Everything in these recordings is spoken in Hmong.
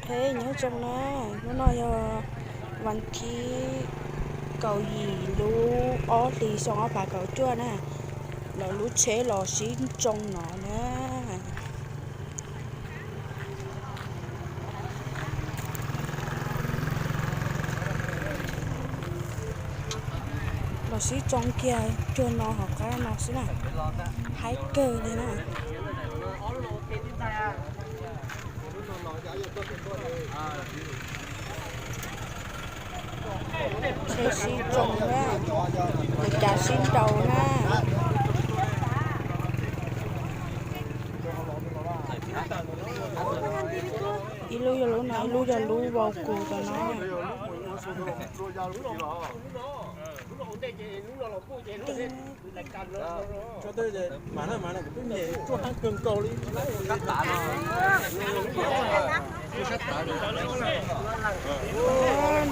Qheb nyob zoo na, hnub no yog vas thib kaum yim lub ob hlis xyoo ob phav kaum cuaj na, lawv lub tsheb los sib tsoo no na. Los sib tsoo kiag cuag no hauv qab no xwb na, haib kawg li na. Tsheb sib tsoo na, ua cas sib nrau na. Ib lub yog lub no, ib lub yog lub vau kus tom no.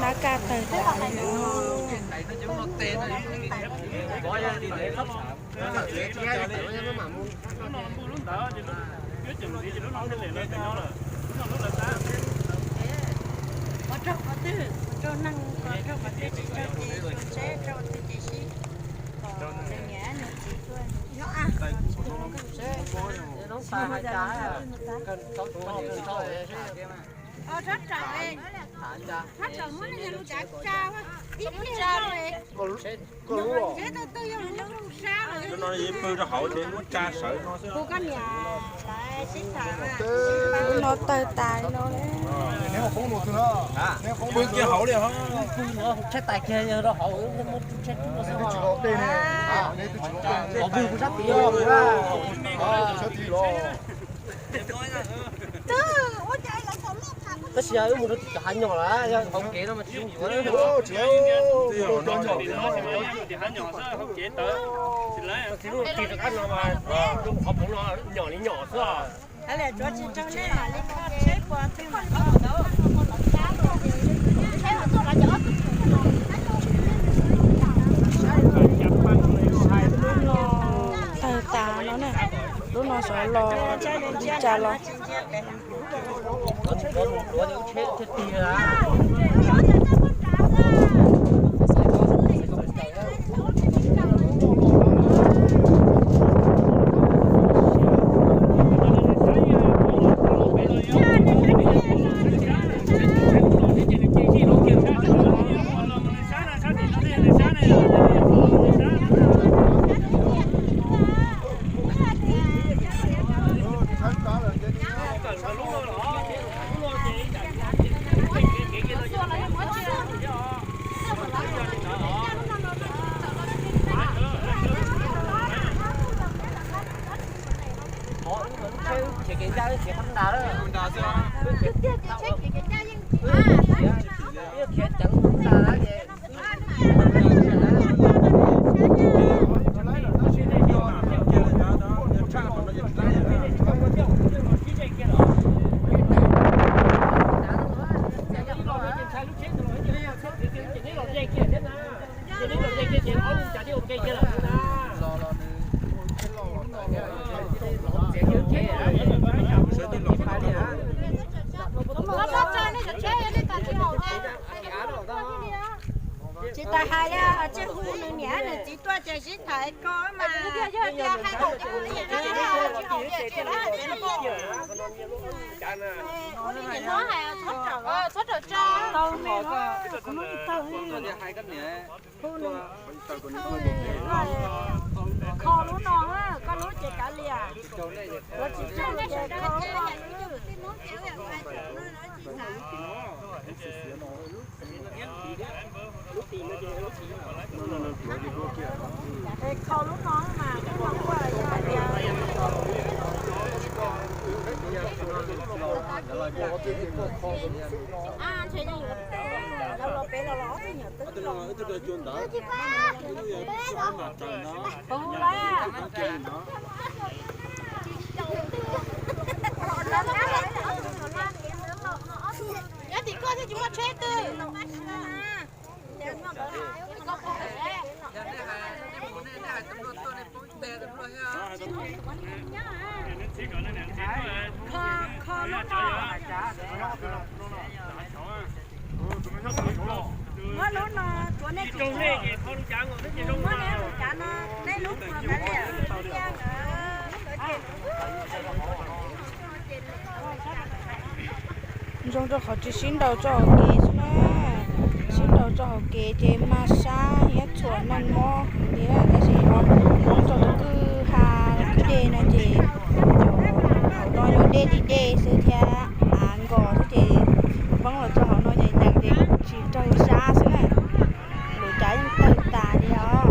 Nab kaj tawg tas li. Lub no yeej pw rau hauv ces muab tsa sawv no xwb. Lub no tawg tas li no. Pw kiag hauv li os. Tsheb tais kiag rau hauv, muab tsheb rub no xwb. Qhov pw kuv sab tid. Tab sis yog wb mus rau tim cov hav nyom lawm, yog hauv kev no mas tsis yooj yim. Tig rov qab no mas qhov phoov no nyom li nyom xwb. Tawg tas no na, lub no xyov los li cas los. Khiav kev ncaj, khiav qhov ntawd lawm. Khiav ceev qhov ntawd ces Tsis tas hais li, tsij hu nws niam nws txiv tuaj ces sib tham ko mas. Txhob rawm tso. Kho lub no, koj lub ces kav liam. Ua tsis tau ces kho lub no. Es kho lub no mas lub no kuj yog tias los pem los los ob tug nyuam twb los. Nyob tim koj thiaj tsis muaj tsheb twg. Kho, kho lub no. Lub no tsuav nej tsis tsuav, muab nej lub cav no, nej lub puas kav liam. Zoo rau qhov tsis sib nraus tso hauv kev xwb na. Sib nraus tso hauv kev ces mas sab thiab txhuam neeg mob heev li na, tab sis ho poob rau tus kwj ha kwj dej no ces cov hauv no yog dej li dej xwb thiab av nkos xwb ces poob los rau hauv no ces nyeem ces tsis raug sab xwb na. Lub cav yeej tawg tas li os.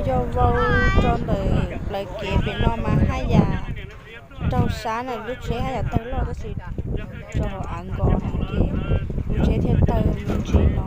Yog vau rau ntawm plawv kev pem no mas haj yam raug sab na, lub tsheb haj yam tawg loj tab sis rau hauv av nkos heev ces lub tsheb thiaj tawg me ntsis no.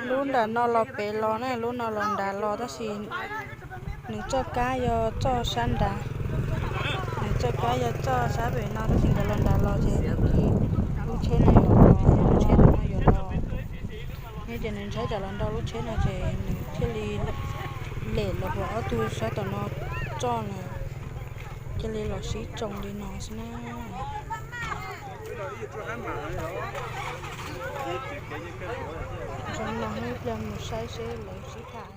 Lub nram no los pem los na, lub no los nrad los tab sis nws txoj kab yog txoj sab nrad. Nws txoj kab yog txoj sab pem no tab sis nkawd los nrad los ces lub tsheb no yuav los, lub tsheb no yuav los. Nws ces nws ntshai tsam los nrau lub tsheb no ces nws thiaj li lem los puas ob tug sab tom no txoj na, cia li los sib tsoo li no xwb na. Zoo no ib pliag mus saib seb lawv sib tham.